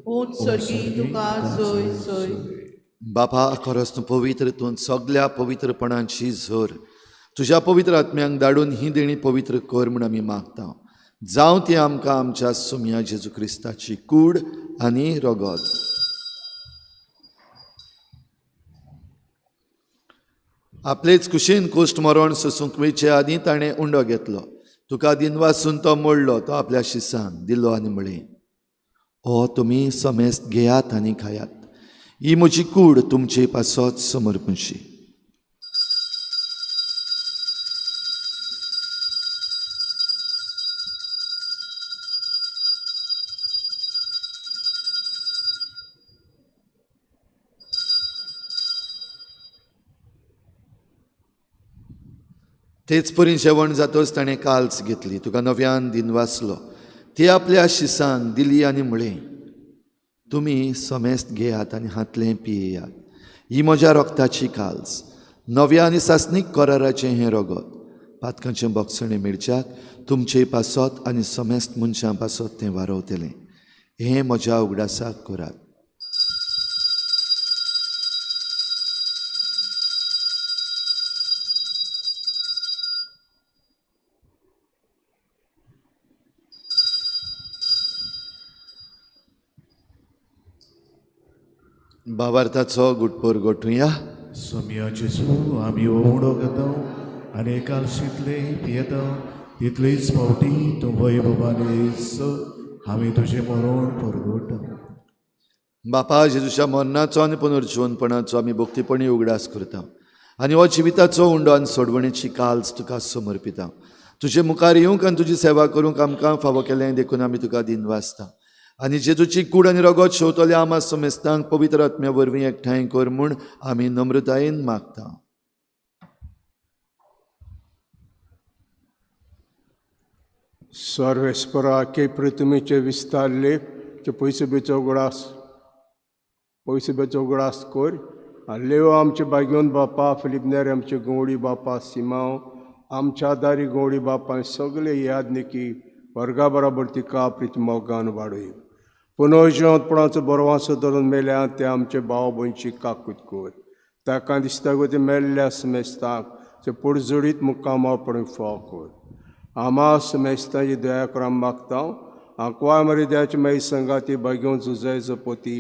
उंच स्वर्गी तुका जोय जोय. बापा, खरोच तूं पवित्र, तूं सगल्या पवित्रपणाची झर. तुज्या पवित्र आत्म्यांक धाडून ही देणी पवित्र कर म्हूण आमी मागता. जावं ती आमकां आमच्या सुमया जेजू क्रिस्ताची कूड आनी रगत. आपलेच कुशीन कोश्ट मरण सोसूंक वयचे आदीं ताणें उंडो घेतलो. तुका दिनवासून तो मोडलो, तो आपल्या शिसांक दिलो आनी म्हळें, हो तुमी समेस्त घेयात आनी खायात, ही म्हजी कूड तुमचे पासत समर्पणशी. तेच परी जेवण जातच ताणें काल्स घेतली, तुका नव्यान दिनवासलो, ती आपल्या शिसांक दिली आनी म्हळें, तुमी समेस्त घेयात आनी हातलें पियेयात, ही म्हज्या रोगताची काल्स, नव्या आनी सासणीक कराराचें हें रगत, पातकांचें बोगसणें मेळच्याक तुमचे पासत आनी समेस्त मनशां पासत तें वारवतलें. हें म्हज्या उगडासाक करात. भावार्थाचो गुटपोर गोठुया. सोम्या जेजू, आमी उडो घेता आनी एकालशींतले पियेता तितलेच फावटी तूं वैभवान आमी तुजें मरण परगटा. बापा, जेजूच्या मरणाचो आनी पुनर्जिवनपणाचो आमी भक्तीपणी उगडास करता आनी हो जिविताचो उंडो आनी सोडवणेची काल्स तुका समर्पिता. तुजे मुखार येवंक आनी तुजी सेवा करूंक आमकां फावो केलें देखून आमी तुका दिनवासता. आनी जेजूची कूड आनी रगत शेवतले आमा समेस्तांक पवित्र आत्म्या वरवीं एकठांय कर म्हूण आमी नम्रतायेन मागता. सर्वेस्परा के पृथ्वीचे विस्तारले ते पयशे बेचो उगडास कर. लेव आमचे बागेवन बापा, फिलिपनेर आमचे गवळी बापा, सिमांव आमच्या दारी गवळी बापा, सगळे यादनिकी वर्गा बराबर तिका प्रीत मोगान वाडय. पुनर्जिवंतपणाचो बरवासो धरून मेल्या ते आमचे भाव भयणची काकूत कर. ताका दिसता गो ते मेल्ल्या समेस्तांक ते पुडजोडीत मुक्कामा पडूंक फाव कर. आमा समेस्तांची दया कर आमी मागता. आंकवाय मरे देवाची मागीर संगाती बागेवन जुजायचो पोती,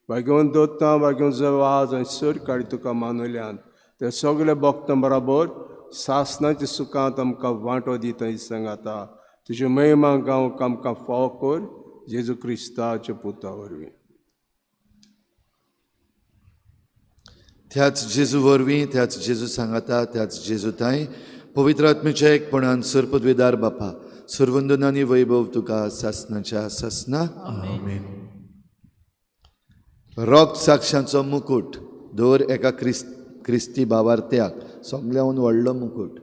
बागेवन दोत्तां, बागेवन जवाज आनी सर काडी तुका मानवल्यान ते सगळे भक्तां बराबर सासनाच्या सुखांत आमकां वांटो दिता सांगाता. तुज्यो महिमा गावंक आमकां फाव कर, जेजू क्रिस्ताच्या पुता वरवीं. त्याच जेजू वरवीं, त्याच जेजू सांगाता, त्याच जेजू ताई पवित्र आत्म्याच्या एकपणान सरपदवेदार बापा, सर्वंदन आनी वैभव तुका सासनाच्या सासना. आमेन. रोग साक्षांचो मुकूट दर एका क्रिस्ती भावार्थ्याक सगळ्याहून व्हडलो मुकूट.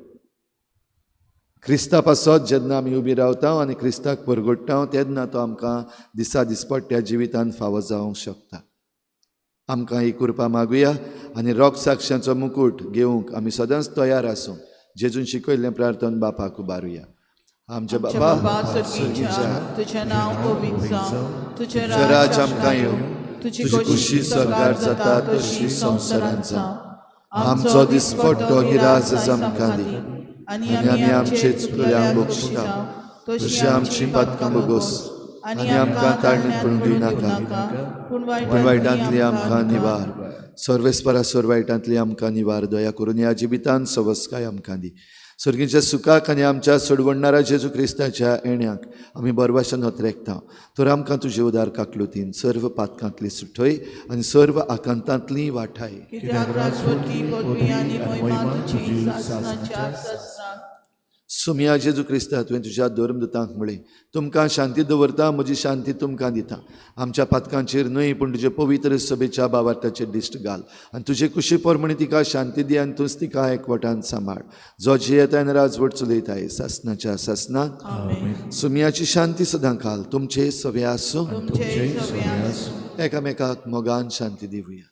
क्रिस्ता पासत जेन्ना आमी उबी रावता आनी क्रिस्ताक परगट्टा तेन्ना तो आमकां दिसा दिसपट्ट्या जिवितान फावो जावंक शकता. आमकां ही कृपा मागुया आनी रोग साक्षांचो मुकूट घेवंक आमी सदांच तयार आसूं. जेजून शिकयल्लें प्रार्थन बापाक उबारुया. आमच्या बापा स्वर्गीच्या, तुजें नांव पवित्र जावं, तुजें राज्य आमकां येवं, तुजी तुजी खुशी स्वर्गार जाता तशी संवसारांत जावं. आमचो दिसपट्टो गिराज आमकां दी आनी आमी आमचे चुकल्यांक बक्षिता तशी आमची पातकां भोगोस आनी आमकां ताळणीत पडूंक दिनाका, पूण वायटांतली आमकां निवार. सर्वेस्परा सोर वायटांतली आमकां निवार. दया करून ह्या जिवितान सवस्काय आमकां दी. सर्गीच्या सुखाक आनी आमच्या सोडवणणारा जेजू क्रिस्ताच्या येण्याक आमी बरवाशन हतरेकता. तर आमकां तुजे उदार काकलुतीन सर्व पातकांतली सुठय आनी सर्व आकांतांतली वाठाय. कित्याक राजवटी पदवी आनी महिमा तुजी सासणाच्या सासणाक. सुमिया जेजू क्रिस्ता, तुवें तुज्या धर्मदूतांक म्हळें, तुमकां शांती दवरता, म्हजी शांती तुमकां दिता. आमच्या पातकांचेर न्हय पूण तुजे पवित्र सभेच्या भावार्थाचेर दिश्ट घाल आनी तुजे कुशी प्रमाणे तिका शांती दी आनी तूंच तिका एकवटान सांबाळ, जो जियेता आनी राजवट चलयताय सासनाच्या सासनाक. सुमियाची शांती सदां काल तुमचे सवे आसूं. एकामेकाक मोगान शांती दिवया.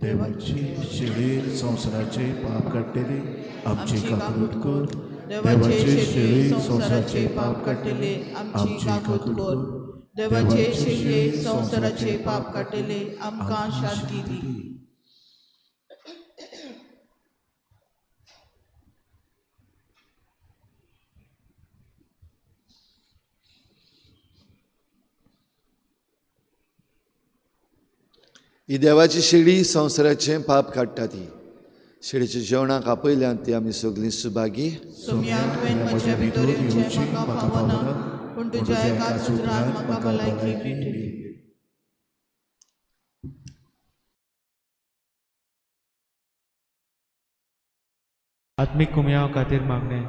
देवाची शेळी संवसाराचे पाप काडटली आमची काकूट कर. देवाचे शेळी संवसाराचे पाप काडटले आमची काकूट कर. देवाचे शेळये संवसाराचे पाप काडटले आमकां शांती दी. ही देवाची शेळी संवसाराचें पाप काडटा. ती शेळीच्या जेवणाक आपयल्यान ती आमी सगळीं सुभागी. सोम्या, तुवें म्हज्या भितर येवचें म्हाका फावना, पूण तुज्या एका सुत्रान म्हाका भलायकी मेळटली. आत्मीक कुमयाव खातीर मागणें.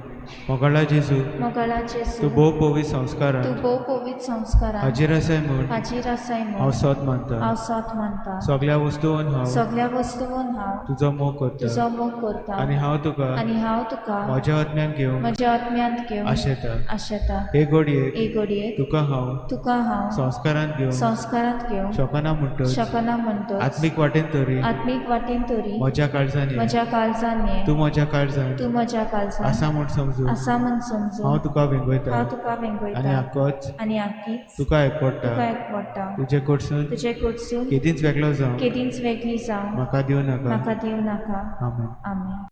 मोगाळा जेजू, मोगाळा जेजू, तूं भोव पवित्र संस्कारान, तूं भोव पवित्र संस्कारान हाजीर आसाय म्हूण, हाजीर आसाय म्हूण हांव सोद मानता, हांव सोद मानता. सगळ्या वस्तून हांव, सगळ्या वस्तून हांव तुजो मोग करता, तुजो मोग करता. आनी हांव तुका, आनी हांव तुका म्हज्या आत्म्यान घेवंक, म्हज्या आत्म्यांत घेवंक आशेता, आशेता. हे घडयेक, हे घडयेक तुका हांव, तुका हांव संस्कारांत घेवंक, संस्कारांत घेवंक शकना म्हणटच, शकना म्हणटच, आत्मीक वाटेन तरी, आत्मीक वाटेन तरी म्हज्या काळजान, म्हज्या काळजान ये, तूं म्हज्या काळजान, तूं म्हज्या काळजान आसा म्हूण समजून, आसा म्हूण समजून, हांव तुका वेंगयता, हांव तुका वेंगयता, आनी आकोच, आनी आकीच तुका एकवटा, तुका एकवटा. तुजे कडसून, तुजे कडसून केदींच वेगळो जावं, केदींच वेगळी जावं म्हाका दिवं नाका, म्हाका दिवं नाका. आमेन. आमेन.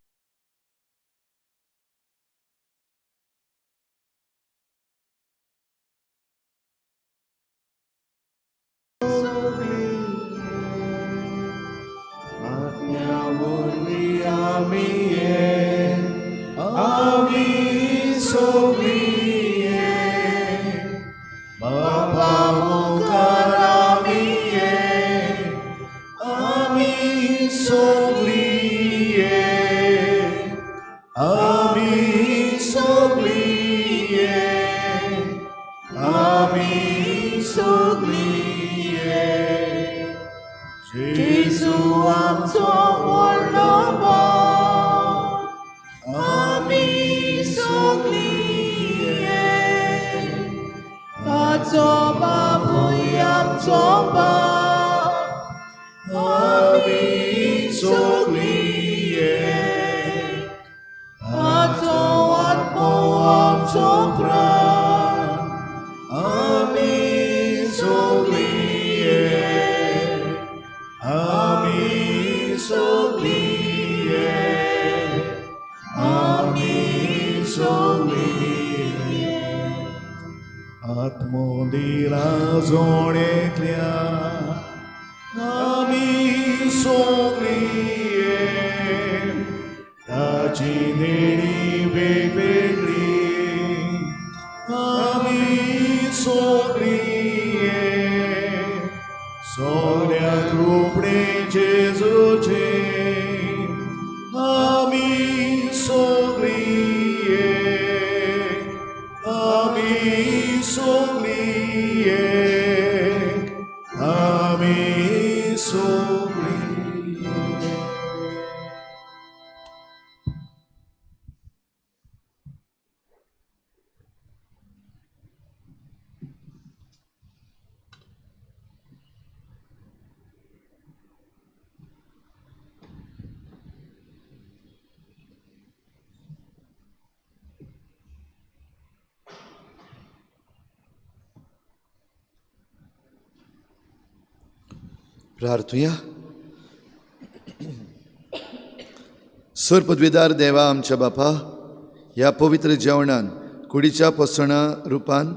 जेजू आमचो व्हडलो भाव, आमी सगळीं एक. ताचो बापूय आमचो बाप, आमी सगळीं एक. ताचो आत्मो आमचो प्राण, आमी सगळीं एक. आमी सगळीं एक. आमी सगळीं एक. आत्मो दिला जोण एकल्या, आमी सगळीं एक. ताची देणी वेगवेगळी, आमी सगळीं एक. सगळ्या कृपणे जेजू सगळीं एक, आमी सगळीं एक. प्रार्थुया. सर पदवीदार देवा आमच्या बापा, ह्या पवित्र जेवणान कुडीच्या पोसणा रुपान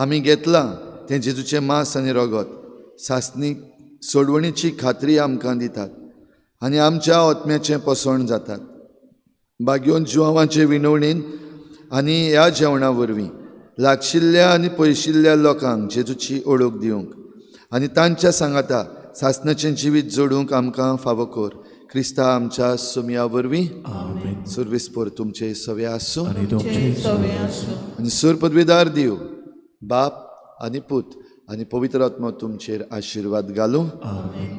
आमी घेतलां तें जेजूचें मांस आनी रगत सासणी सोडवणीची खात्री आमकां दितात आनी आमच्या आत्म्याचें पोसण जातात. बागयोन जुवांवाचे विनवणीन आनी ह्या जेवणा वरवीं लागशिल्ल्या आनी पयशिल्ल्या लोकांक जेजूची ओळख दिवंक आनी तांच्या सांगाता सासणाचें जिवीत जोडूंक आमकां फावो कर. क्रिस्ता आमच्या सोमया वरवीं. सुर्विस्पोर तुमचे सवे आसूं आनी सूर पदवीदार दिव बाप आनी पूत आनी पवित्र आत्मो तुमचेर आशिर्वाद घालूं.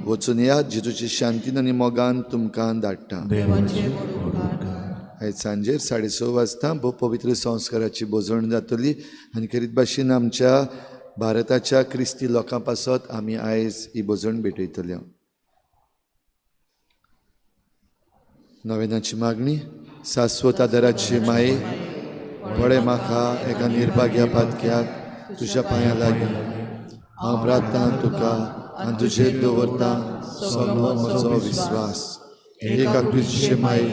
वचून या जेजूची शांतीन आनी मोगान तुमकां धाडटा. आयज सांजेर 6:30 वाजता भोव पवित्र संस्काराची भोजवण जातली आनी खेरीत भाशेन आमच्या भारताच्या क्रिस्ती लोकां पासत आमी आयज ही भोजवण भेटयतले. नवेनाची मागणी. शाश्वत आदाराची माये, पळय म्हाका एका निर्भाग्या पातक्याक तुज्या पांयां लागीं हांव प्रार्थना तुका आनी तुजेर दवरता सगलो म्हजो विस्वास. एका तुजे माये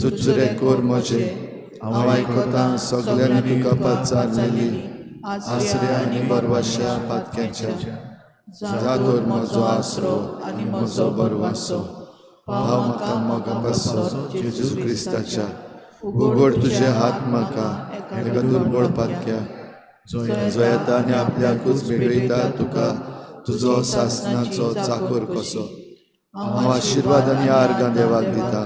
चुचुरे कोर म्हजे, हांव आयकतां सगल्यांनी तुका पाचारलेली आसऱ्या आनी बरवाश्या पातक्याच्या. जातोर म्हजो आसरो आनी म्हजो बरवासो, पाव म्हाका मोगा पासो जेजू क्रिस्ताच्या. उगड तुजे हात म्हाका एका दुर्बळ पातक्या, जो येता आनी आपल्याकूच भेटयता तुका तुजो सासणाचो चाकोर कसो. हांव आशिर्वाद आनी आर्गां देवाक दिता,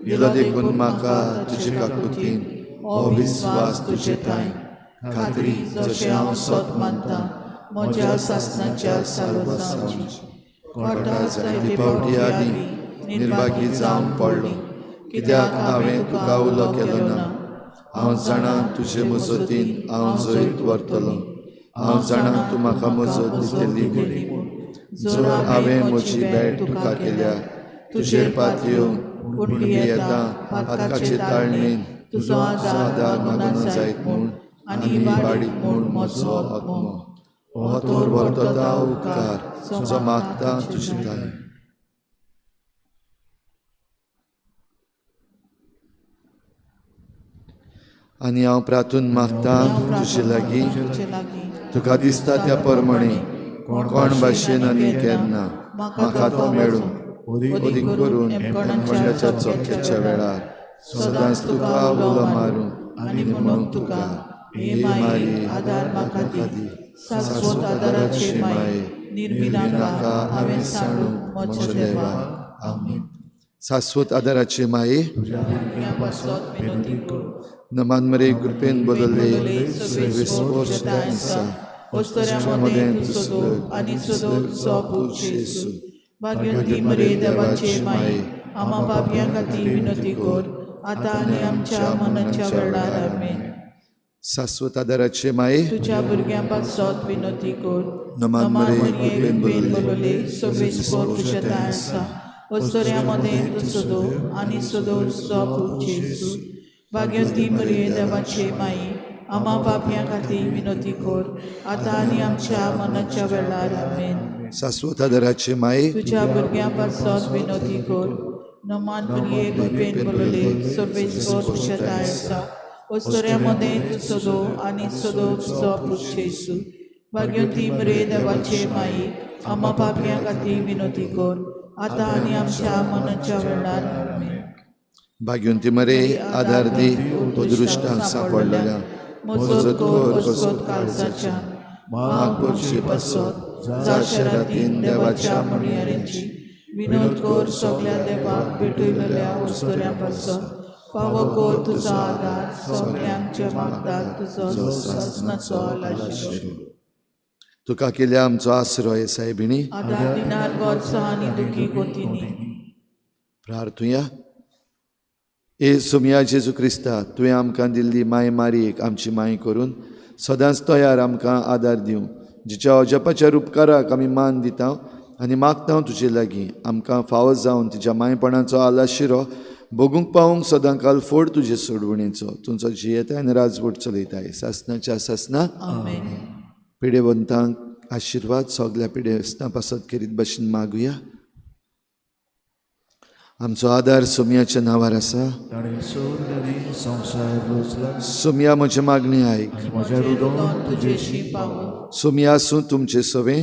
दिलो देखून म्हाका तुजे काकुतीन हो विस्वास तुजे ठांय खात्री, जशें हांव सत मानता म्हज्या सासणाच्या साल्वासांची. कोटा जायते फावटी आदीं निर्भागी जावन पडलो, कित्याक हांवें तुका उलो केलो ना. हांव जाणा तुजे मजतीन हांव जैत व्हरतलो, हांव जाणा तूं म्हाका मजत दितली म्हूण. जर हांवें म्हजी भेट तुका केल्या, तुजेर पातयेवन पूण भियेता पातकाचे ताळणेन तुजो आदार मागना जायत म्हूण आनी इबाडीत म्हूण म्हजो आत्मो. हो तोर व्हरतता उपकार जो मागता तुजे ठांय. आनी हांव प्रार्थून मागता तुजे लागीं, तुका दिसता त्या प्रमाणे कोण भाशेन आनी केन्ना म्हाका तो मेळूं, अदीक करून म्हणल्याच्या चोख्याच्या वेळार सदांच तुका उलो मारूं आनी म्हणूंक तुका, हे मारी आदार म्हाका दी, शाश्वत आदाराची माये, निर्मिनाका हांवें सांडूंक म्हज्या देवा. आमेन. शाश्वत आदाराची माये, नमान मरे कृपेन बदलले भाग्यवंती मरे देवाचे माये, आमा पापयां खातीर विनंती कर, आतां आनी आमच्या मनाच्या वेळार. आमेन. शाश्वत आदाराचे माये, तुज्या भुरग्यां पासत विनंती कर. नमान मरे कृपेन बदलले सगळे तुज्या ठांय आसा, वस्तुऱ्यां मदें तूं सदो आनी सदो तुजो जेजू. भाग्यवंती मरे देवाचे माये, आमा पापयां खातीर विनंती कर, आतां आनी आमच्या मनाच्या वेळार. आमेन. शाश्वत आदाराचे माये, तुज्या भुरग्यां पासत विनंती कर. नमान मरिये कृपेन बरले सर्वेस्पर तुज्या ठांय आसा, वस्तुऱ्यां मदें तूं सदो आनी सदो तुजो जेजू. भाग्यवंती मरे देवाचे माये, आमा पापयां खातीर विनंती कर, आतां आनी आमच्या मनाच्या वेळार. आमेन. भाग्यवंती मरे आदार दी अदृश्टांक सांपडलेल्या, मजत कर अस्वत काळजाच्या, माग करचे पासत जाशरातीन देवाच्या म्हणयाऱ्यांची विनोद कर सगल्या देवाक भेटयलेल्या वस्तुऱ्यां पासत, फावो कर तुजो आदार सगल्यांक मागतात तुजो सासणाचो आलाशिरो. तुका केल्या आमचो आसरो हे सायबिणी. आदार दिनार गरजो आनी दुखी गोतीनी. प्रार्थुया. ए सोमया जेजू क्रिस्ता, तुवें आमकां दिल्ली माय मारयेक आमची माय करून सदांच तयार आमकां आदार दिवं, जिच्या अजपाच्या रुपकाराक आमी मान दिता आनी मागता तुजे लागीं आमकां फावो जावन तिच्या मायपणाचो आलाशिरो भोगूंक पावूंक सदां काल फोड तुजे सोडवणेचो. तुमचो जियेताय आनी राजवट चलयताय सासनाच्या सासना. पिडेवंतांक आशिर्वाद सगल्या पिडेस्तां पासत करीत भशेन मागुया. आमचो आदार सोमयाच्या नांवार आसा. सोमया म्हजें मागणें आयक. सोमया आसूं तुमचे सवें.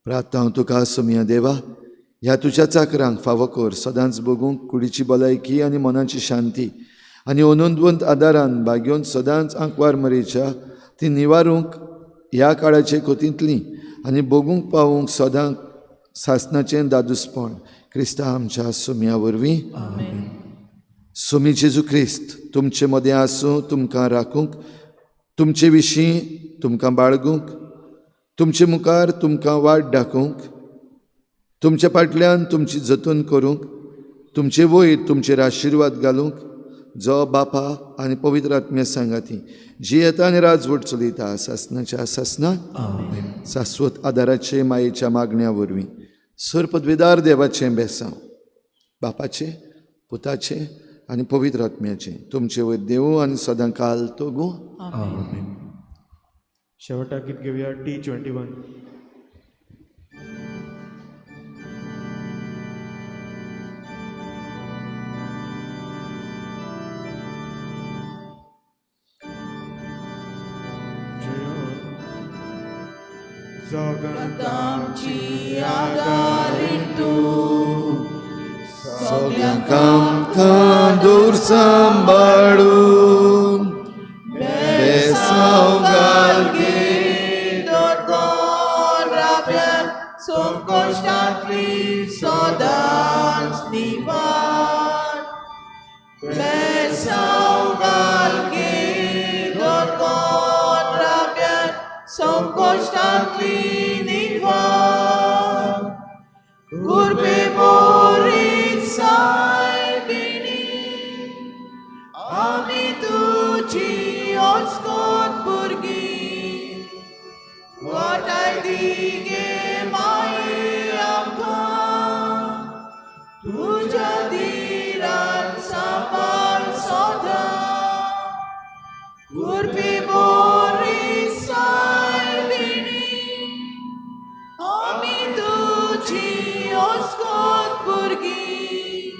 प्रार्थना हांव तुका सोमया देवा, ह्या तुज्या चाकरांक फावो कर सदांच बगूंक कुडीची भलायकी आनी मनाची शांती आनी अनंतवंत आदारान भाग्योवन सदांच आंकवार मरेच्या ती निवारूंक ह्या काळाचे कोतींतली आनी बगूंक पावूंक सदांच सासनाचें दादूसपण क्रिस्ता आमच्या सोमया वरवीं. सोमी जेजू क्रिस्त तुमचे मदें आसूं, तुमकां राखूंक, तुमचे विशीं तुमकां बाळगूंक, तुमचे मुखार तुमकां वाट दाखोवंक, तुमच्या फाटल्यान तुमची जतन करूंक, तुमचे वयर तुमचेर आशिर्वाद घालूंक, जो बापा आनी पवित्र आत्म्या सांगाती जियेता आनी राजवट चलयता सासनाच्या सासना. सास्वत आदाराचे मायेच्या मागण्या वरवीं सर पदवेदार देवाचें बेसांव बापाचें पुताचें आनी पवित्र आत्म्याचें तुमचे वयर देवूं आनी सदां काल तोगूं. शेवटाक गीत घेवया T21. जगत आमची आदारीण तूं, सगल्यांक आमकां दूर सांबाळून बेसांव घाल गे दोतोर राब्यान संकश्टांतली सदांच निवार. बेसांव घाल गे दोतोर राब्यान संकश्टांतली निवार. कुर्बे बोरी सायबिणी आमी तुजी ओस्कोत भुरगीं, वाटाय दी गे माये आमकां तुज्या दिरान सांबाळ सदां. कुर्बे बोरी सायबिणी आमी तुजी ओस्कोत भुरगीं,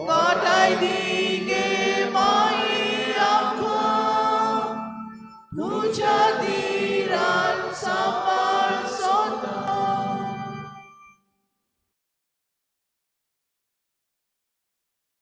वाटाय दी गे माये आमकां तुज्या